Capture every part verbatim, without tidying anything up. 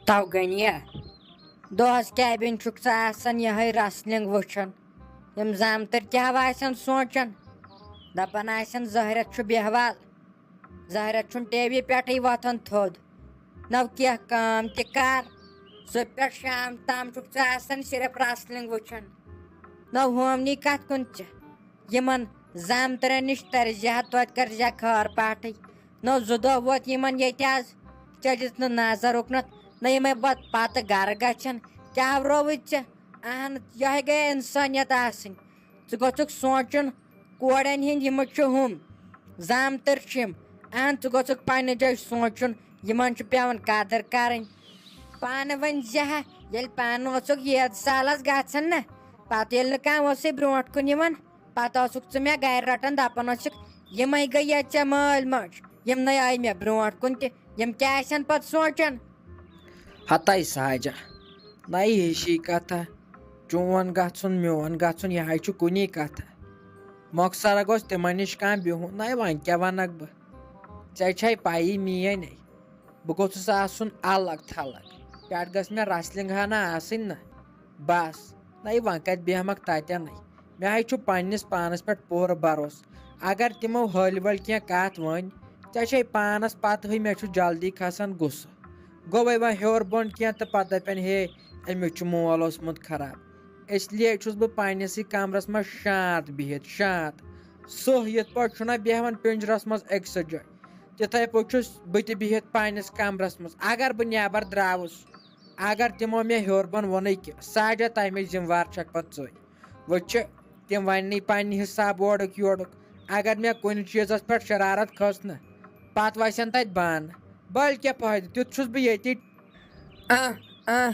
تو غنیہ، دۄہس کیٛابِن چھُکھ ژٕ آسان یِہے wrestling وٕچھان؟ یِم زامتٕرۍ کیٛاہ آسن سونٛچان؟ دپان آسن زہرت چھُ بیہوال، زہرت چھُنہٕ ٹی وی پٮ۪ٹھٕے وۄتھان تھوٚد۔ نو کینٛہہ کٲم تہِ کر، صُبح پٮ۪ٹھ شام تام چھُکھ ژٕ آسان صرف wrestling وٕچھان۔ نو ہومنی کتھ کُن ژےٚ؟ یِمن زامترن نِش ترِ زِ ہا توتہِ کر زِ ہا خٲر پاٹھٕے۔ نو زٕ دۄہ ووت یِمن ییٚتہِ آز، ژےٚ دِژ نہٕ نظر اُکنتھ، نہ یِمے پتہٕ پتہٕ گرٕ گژھن۔ کیٛاہ رووُے ژےٚ؟ اہن، یِہے گٔے انسٲنیت آسٕنۍ۔ ژٕ گوٚژھُکھ سونٛچُن، کورٮ۪ن ہِنٛدۍ یِم چھِ ہُم زامتٕرۍ چھِ یِم۔ اہن، ژٕ گوٚژھُکھ پننہِ جایہِ سونٛچُن، یِمن چھُ پٮ۪وان قدٕر کرٕنۍ۔ پانہٕ ؤنۍ زِ ہا، ییٚلہِ پانہٕ اوسُکھ ییٖژ سالس گژھان نہ، پتہٕ ییٚلہِ نہٕ کانٛہہ اوسُے برونٛٹھ کُن یِوان، پتہٕ اوسُکھ ژٕ مےٚ گرِ رٹان، دپان اوسُکھ، یِمے گٔے ییٚتہِ ژےٚ مٲلۍ ماجہِ، یِم نے آیہِ مےٚ برونٛٹھ کُن تہِ، یِم کیٛاہ آسن پتہٕ سونٛچان؟ ہتے ساجہ، نَیہِ ہِشی کتھا، چون گژھُن، میون گژھُن، یہِ ہاے چھُ کُنی کتھا۔ مۄخصرا گوٚژھ تِمن نِش کانٛہہ بِہُن، نَے وۄنۍ کیٛاہ ونکھ بہٕ؟ ژےٚ چھے پَیی میٲنۍ، بہٕ گوٚژھُس آسُن الگ تھلگ، پٮ۪ٹھ گٔژھ مےٚ wrestling ہنا آسٕنۍ نہ۔ بس، نَے وۄنۍ کتہِ بیٚہمکھ تتٮ۪نٕے؟ مےٚ ہاے چھُ پننِس پانس پٮ۪ٹھ پوٗرٕ بھروسہٕ۔ اگر تِمو ہٲلۍ وٲلۍ کینٛہہ کتھ ؤنۍ، ژےٚ چھے پانس پتہٕے مےٚ چھُ جلدی کھسان غصہٕ۔ گوٚوے وۄنۍ ہیوٚر بۄن کینٛہہ تہٕ پتہٕ دپن، ہے، أمِس چھُ مول اوسمُت خراب۔ اس لیے چھُس بہٕ پننِسٕے کمرس منٛز شانت بِہِتھ، شانت۔ سٕہہ یِتھ پٲٹھۍ چھُنہ بیہوان پِنجرس منٛز أکسٕے جایہِ، تِتھے پٲٹھۍ چھُس بہٕ تہِ بِہِتھ پننِس کمرس منٛز۔ اگر بہٕ نٮ۪بر دراوُس، اگر تِمو مےٚ ہیوٚر بۄن ووٚنُے کہِ ساجہ، تمِچ ذمہٕ وار چھکھ پتہٕ ژٕے۔ وۄنۍ چھِ تِم وننٕے پننہِ حساب اورُک یورُک۔ اگر مےٚ کُنہِ چیٖزس پٮ۪ٹھ شرارت کھٔژ نہ، پتہٕ وسن تتہِ بانہٕ۔ بٔلۍ کیٛاہ فٲیدٕ؟ تیُتھ چھُس بہٕ ییٚتی۔ آہ، آہ،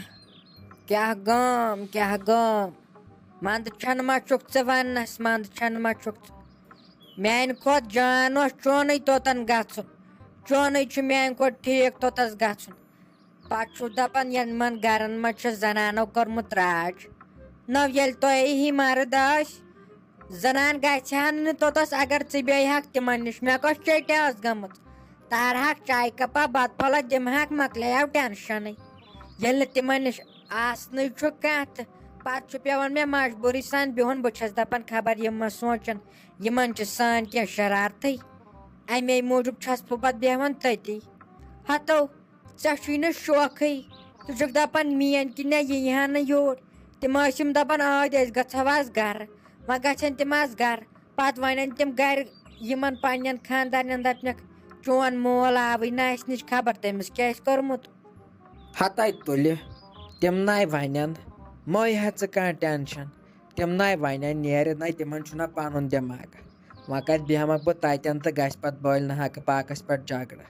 کیٛاہ گام، کیٛاہ گام۔ منٛدٕ چھَنہٕ ما چھُکھ ژٕ وننس، منٛدٕ چھَنہٕ ما چھُکھ ژٕ؟ میانہِ کھۄتہٕ جان اوس چونُے توٚتن گژھُن، چونُے چھُ میانہِ کھۄتہٕ ٹھیٖک توٚتس گژھُن۔ پتہٕ چھُو دپان، یِمن گرن منٛز چھُ زنانو کوٚرمُت راج۔ نو، ییٚلہِ تۄہے ہی مرد ٲسۍ، زنان گژھِ ہن نہٕ توٚتس، اگر ژٕ بیٚہہِ ہکھ تِمن نِش۔ مےٚ کۄس چیٚٹہِ ٲس گٔمٕژ؟ تارہَکھ چایہِ کپا، بتہٕ پھوٚلہ دِمہَکھ، مۄکلیو ٹینشنٕے۔ ییٚلہِ نہٕ تِمن نِش آسنٕے چھُ کانٛہہ تہٕ پتہٕ چھُ پیٚوان مےٚ مجبوٗری سان بِہُن۔ بہٕ چھَس دپان، خبر یِم ما سونٛچن، یِمن چھِ سٲنۍ کینٛہہ شرارتھٕے۔ امے موٗجوٗب چھَس بہٕ پتہٕ بیٚہوان تٔتی۔ ہتو، ژےٚ چھُے نہٕ شوقٕے۔ ژٕ چھُکھ دَپان، میٛٲنۍ کِنۍ نہ یِیہِ ہا نہٕ یور۔ تِم ٲسِم دَپان، ٲدۍ أسۍ گژھو آز گَرٕ۔ وۄنۍ گژھن تِم آز گَرٕ۔ پَتہٕ وَنن تِم گَرِ یِمَن پنٛنٮ۪ن خانٛدارنٮ۪ن، دَپنَکھ، چون مول آوٕے نہٕ اَسہِ نِش، خبر تٔمِس کیٛاہ آسہِ کوٚرمُت۔ ہَتَے تُلہِ، تِم نَے وَنن، مہٕ ہے ژٕ کانٛہہ ٹٮ۪نشَن۔ تِم نَے وَنن نیرِ نَے، تِمَن چھُنہ پَنُن دٮ۪ماغ۔ وۄنۍ کَتہِ بیٚہمَکھ بہٕ تَتٮ۪ن تہٕ گژھِ پَتہٕ بٔلۍ نہٕ حقہٕ پاکَس پٮ۪ٹھ جھگڑٕ۔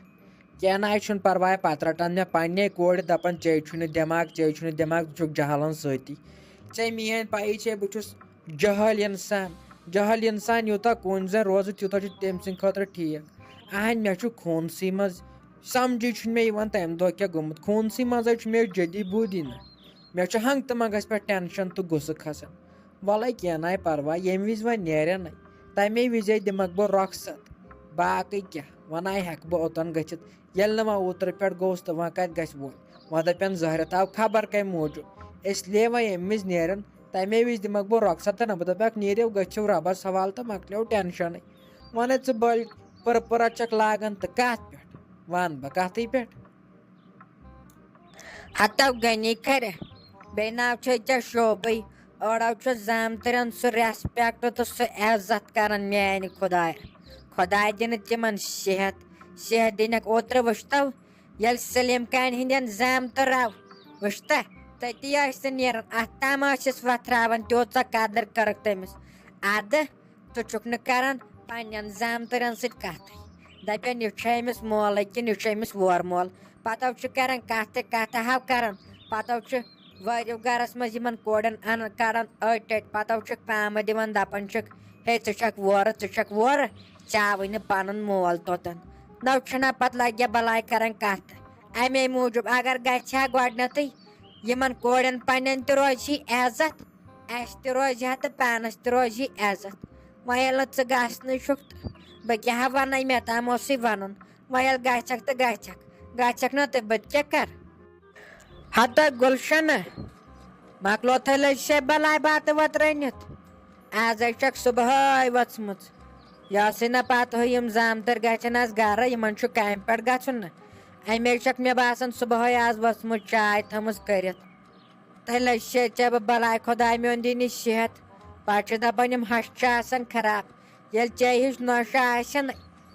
کینٛہہ نہ حظ چھُنہٕ پَرواے، پَتہٕ رَٹَن مےٚ پنٛنے کورِ، دَپَن، ژےٚ چھُے نہٕ دٮ۪ماغ، ژےٚ چھُے نہٕ دٮ۪ماغ، ژٕ چھُکھ جہلَن سۭتی۔ ژےٚ میٛٲنۍ پَیی چھے، بہٕ چھُس جہل اِنسان۔ جہل اِنسان یوٗتاہ کُنۍ زَن روزٕ، تیوٗتاہ چھُ تٔمۍ سٕنٛدِ خٲطرٕ ٹھیٖک۔ اَہَن، مےٚ چھُ خوٗنسٕے منٛز، سَمجھٕے چھُنہٕ مےٚ یِوان تَمہِ دۄہ کیٛاہ گوٚمُت۔ خوٗنسٕے منٛز حظ چھُ مےٚ جدی بودی نہ۔ مےٚ چھُ ہنٛگتہٕ منٛگَس پٮ۪ٹھ ٹٮ۪نشَن تہٕ غُصہٕ کھَسان۔ وَلَے کینٛہہ نَے پَرواے، ییٚمہِ وِزِ وۄنۍ نیرَن نَے، تَمے وِزے دِمَکھ بہٕ رۄخصت۔ باقٕے کیٛاہ، وۄنۍ نَے ہٮ۪کہٕ بہٕ اوٚتَن گٔژھِتھ۔ ییٚلہِ نہٕ وۄنۍ اوترٕ پٮ۪ٹھ گوٚوُس تہٕ وۄنۍ کَتہِ گژھِ وۄنۍ؟ وۄنۍ دَپن زہرِ تاو خبر کَمہِ موٗجوٗب۔ اس لیے وۄنۍ ییٚمہِ وِزِ نیرَن، تَمے وِزِ دِمَکھ بہٕ رۄخصت تہٕ نہ بہٕ دَپَکھ، نیٖرِو گٔژھِو رۄبَس حوالہٕ تہٕ مۄکلیو ٹٮ۪نشَنٕے۔ وۄنۍ ہے ژٕ بٔلۍ پٔرٕ پٔرٕ چھَکھ لاگان تہٕ کَتھ پٮ۪ٹھ؟ وَن بہٕ کَتھٕے پٮ۪ٹھ۔ ہتو غنی کھرِ، بیٚیہِ ناو چھے ژےٚ شوبٕے۔ أڑو چھُ زامتٕرٮ۪ن سُہ respect تہٕ سُہ عزت کران میانہِ خدایہ۔ خداے دِنہٕ تِمن صحت، صحت دِنکھ۔ اوترٕ وٕچھتو، ییٚلہِ سلیٖم کانہِ ہٕنٛدٮ۪ن زامتٕر آو، وٕچھتہ، تٔتی ٲسۍ سُہ نیران۔ اتھ تام ٲسِس وتھراوان، تیوٗژاہ قدٕر کٔرٕکھ تٔمِس۔ ادٕ ژٕ چھُکھ نہٕ کران پننٮ۪ن زامتٕرٮ۪ن سۭتۍ کتھٕے۔ دپان، یہِ چھُ أمِس مولٕے کِنہٕ یہِ چھُ أمِس وور مول۔ پتہٕ چھُ کران کتھٕ، کتھٕ ہاو کران۔ پتہٕ چھُ وٲرِو گرس منٛز یِمن کورٮ۪ن انان، کڑان أٹۍ أٹۍ۔ پتہٕ چھُکھ پامہٕ دِوان، دپان چھِکھ، ہے، ژٕ چھکھ وورٕ، ژٕ چھکھ وورٕ، ژےٚ آوٕے نہٕ پنُن مول توٚتن۔ نو چھُنہ پتہٕ لگہِ بلاے کران کتھٕ۔ امے موٗجوٗب اگر گژھِ ہا گۄڈنیتھٕے یِمن کورٮ۪ن پننٮ۪ن تہِ روزِ ہے عزت، اسہِ تہِ روزِ ہا تہٕ پانس تہِ روزِ ہے عزت۔ وۄنۍ ییٚلہِ نہٕ ژٕ گژھنٕے چھُکھ تہٕ بہٕ کیٛاہ ہا ونَے، مےٚ تام اوسُے ونُن۔ وۄنۍ ییٚلہِ گژھکھ تہٕ گژھکھ، گژھکھ نہٕ تہٕ بہٕ تہِ کیٛاہ کرٕ؟ ہتہ گُلشنہ، مۄکلوتھے لٔج شے بلاے بتہٕ وتہٕ رٔنِتھ۔ آز ہے چھکھ صبحٲے وٲژمٕژ۔ یہِ ٲسٕے نہ پتہٕ ہٕے یِم زامتٕر گژھن آز گرٕ، یِمن چھُ کامہِ پٮ۪ٹھ گژھُن نہ۔ اَمے چھکھ مےٚ باسان صبحٲے آز وٲژمٕژ چاے تھٲومٕژ کٔرِتھ۔ تیٚلہِ لٔج شے ژےٚ بہٕ بلاے، خۄداے میون دِنی صحت۔ پتہٕ چھِ دپان یِم ہش چھِ آسان خراب۔ ییٚلہِ ژےٚ ہِش نۄشہِ آسن،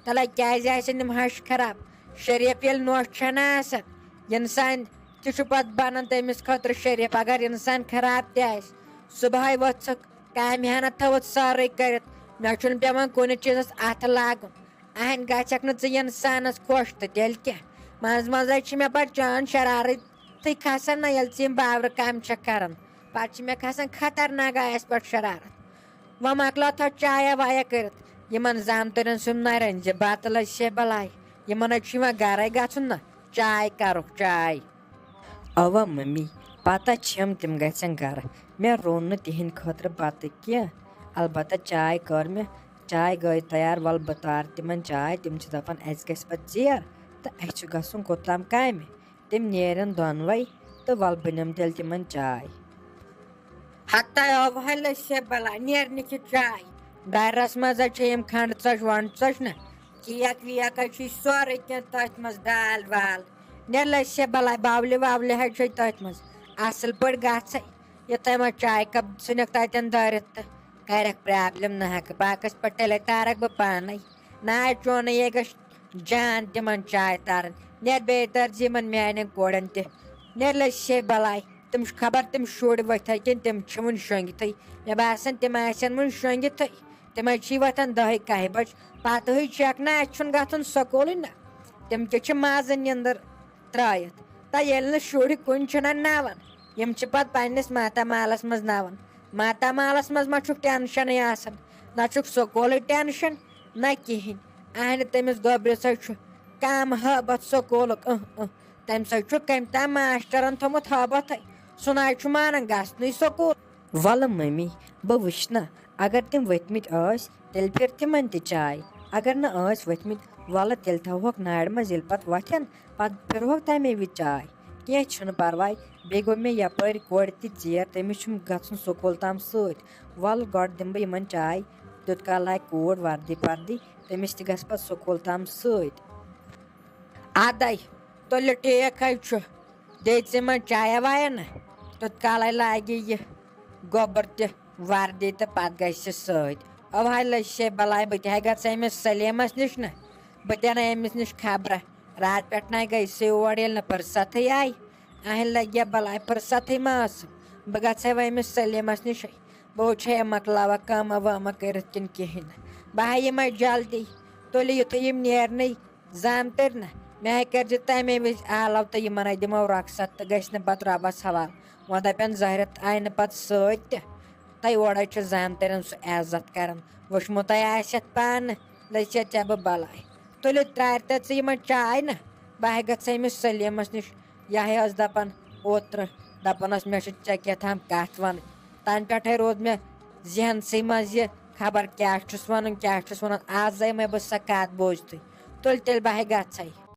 تیٚلہِ کیٛازِ آسن یِم ہش خراب؟ شریف ییٚلہِ نۄش چھنہٕ آسان، انسان تہِ چھُ پتہٕ بنان تٔمِس خٲطرٕ شریف۔ اگر انسان خراب تہِ آسہِ، صبحٲے وۄتھژٕکھ، کامہِ ہنا تھٲوٕتھ سٲرٕے کٔرِتھ، مےٚ چھُنہٕ پٮ۪وان کُنہِ چیٖزس اتھٕ لاگُن۔ اہنہِ گژھکھ نہٕ ژٕ انسانس خۄش تہٕ تیٚلہِ کیٛاہ؟ منٛزٕ منٛزے چھِ مےٚ پتہٕ چٲنۍ شرارتٕے کھسان نہ، ییٚلہِ ژٕ یِم باورٕ کامہِ چھکھ کران۔ پتہٕ چھِ مےٚ کھسان خطرناک آیس پٮ۪ٹھ شرارت۔ وۄنۍ مۄکلاو تھو چایا وایا کٔرِتھ۔ یِمن زامتٕرٮ۪ن سُنٛد نرٮ۪ن زِ بتہٕ لٔج سے بلاے۔ یِمن حظ چھُ یِوان گرے گژھُن نہ۔ چاے کرُکھ چاے۔ اوا ممی، پتہ چھم تِم گژھن گرٕ۔ مےٚ روٚن نہٕ تِہنٛدِ خٲطرٕ بتہٕ کینٛہہ، البتہ چاے کٔر مےٚ۔ چاے گٔے تیار، ول بہٕ تارٕ تِمن چاے۔ تِم چھِ دپان اسہِ گژھِ پتہٕ ژیر تہٕ اسہِ چھُ گژھُن کوٚت تام کامہِ۔ تِم نیرن دۄنوے تہٕ ول بہٕ نِمہٕ تیٚلہِ تِمن چاے۔ ہتہ اوہے لٔج سے بلاے، نیرنہٕ کہِ چاے۔ ڈرس منٛز حظ چھِ یِم کھنڈٕ ژۄچ ونڈٕ ژۄچ نہ، کیک ویک حظ چھُ سورُے کینٛہہ تٔتھۍ منٛز، دال وال۔ نیر لٔج سے بلاے، باولہِ واولہِ حظ چھِ تٔتھۍ منٛز۔ اصل پٲٹھۍ گژھے، یُتھے وۄنۍ چاے کپ ژھٕنکھ تتٮ۪ن دٲرِتھ تہٕ کرکھ پرابلم نہ ہٮ۪کہٕ۔ باقس پٮ۪ٹھ تیٚلے تارکھ بہٕ پانے۔ نہ حظ، چونٕے یے گژھِ جان تِمن چاے تارٕنۍ۔ نیر بیٚیہِ تٲرۍ زِ یِمن میانٮ۪ن کورٮ۪ن تہِ۔ نیر لٔج سے بلاے۔ تِم چھِ خبر تِم شُرۍ ؤتھۍ کِنہٕ تِم چھِ وُنہِ شۄنٛگِتھٕے۔ مےٚ باسان تِم آسن وُنہِ شۄنٛگِتھٕے۔ تِم حظ چھِ وۄتھان دَہہِ کَہہِ بجہِ۔ پتہٕ ہٕے چھَکھ نہ، اَسہِ چھُنہٕ گژھُن سکوٗلٕے نہ۔ تِم کیٛاہ چھِ مازٕ نیٚنٛدٕر ترٛٲیِتھ؟ تہٕ ییٚلہِ نہٕ شُرۍ کُنہِ چھِنہ نَوان، یِم چھِ پتہٕ پننِس ماتامالس منٛز نَوان۔ ماتامالس منٛز ما چھُکھ ٹینشنٕے آسان؟ نہ چھُکھ سکوٗلٕے ٹینشن، نہ کِہیٖنۍ۔ اہنہِ تٔمِس گوٚبرِس حظ چھُ کم ہٲبتھ سکوٗلُک، اۭں، اۭں۔ تَمہِ سۭتۍ چھُ کٔمۍ تام ماسٹرن تھوٚمُت ہٲبتھٕے۔ سُہ نہ حظ چھُ مانان گژھنُے سکوٗل۔ وَلہٕ مٔمی، بہٕ وٕچھٕ نہ، اگر تِم ؤتھمٕتۍ ٲسۍ، تیٚلہِ پھِر تِمن تہِ چاے۔ اگر نہٕ ٲسۍ ؤتھمٕتۍ، وَلہٕ تیٚلہِ تھاوہوکھ نارِ منٛز، ییٚلہِ پتہٕ وۄتھن، پتہٕ پھِرہوکھ تَمے وِزِ چاے۔ کینٛہہ چھُنہٕ پرواے، بیٚیہِ گوٚو مےٚ یپٲرۍ کورِ تہِ ژیر، تٔمِس چھُم گژھُن سکوٗل تام سۭتۍ۔ وَلہٕ گۄڈٕ دِمہٕ بہٕ یِمن چاے، تیوٗت کال لاگہِ کوٗر وردی پردی، تٔمِس تہِ گژھِ پتہٕ سکوٗل تام سۭتۍ۔ ادے، تُلہِ ٹھیک حظ چھُ۔ دے ژٕ یِمن چایا وایا نہ، تیوٗت کالے لاگہِ یہِ گۄبُر تہِ وردی تہٕ پتہٕ گژھِ سۭتۍ۔ اوہے لٔج سے بلاے، بہٕ تہِ ہے گژھٕ أمِس سلیمس نِش نہ۔ بہٕ تہِ انہٕ أمِس نِش خبرہ۔ راتہٕ پٮ۪ٹھ نہ گٔے سُہ اور، ییٚلہِ نہٕ فرصتھٕے آیہِ۔ اہنہِ لگہِ بلاے، فرصتھٕے ما ٲسٕم۔ بہٕ گژھٕ وۄنۍ أمِس سلیمس نِش۔ بہٕ وٕچھے مۄکلاوکھ کٲمہ وٲمہ کٔرِتھ کِنہٕ کِہیٖنۍ نہٕ۔ بہٕ ہا یِمے جلدی۔ تُلہِ یُتھُے یِم نیرنٕے زامتٕرۍ نہ، مےٚ ہے کٔرۍ زِ تَمے وِزِ آلو تہٕ یِمن ہے دِمو رۄخصت تہٕ گٔژھۍ نہٕ پتہٕ رۄبس حوالہٕ۔ وۄنۍ دَپن زٲہرت آیہِ نہٕ پتہٕ سۭتۍ تہِ۔ تہٕ اورے چھُ زامتٕرٮ۪ن سُہ عزت کران۔ وٕچھمُتَے آسٮ۪تھ پانہٕ، لٔج ژےٚ ژےٚ بہٕ بلاے۔ تُلِتھ ترٛارِ تہٕ ژٕ یِمن چاے نہ، بہٕ ہے گژھٕ أمِس سلیمس نِش۔ یہِ ہے ٲس دَپان اوترٕ، دَپان ٲس، مےٚ چھِ ژےٚ کیٛاہ تام کَتھ وَنٕنۍ۔ تَنہٕ پٮ۪ٹھَے روٗد مےٚ ذہنسٕے منٛز یہِ، خبر کیٛاہ چھُس وَنُن، کیٛاہ چھُس وَنُن۔ آز آے مےٚ بہٕ سۄ کَتھ بوٗزتھٕے۔ تُل تیٚلہِ بہٕ ہے گژھَے۔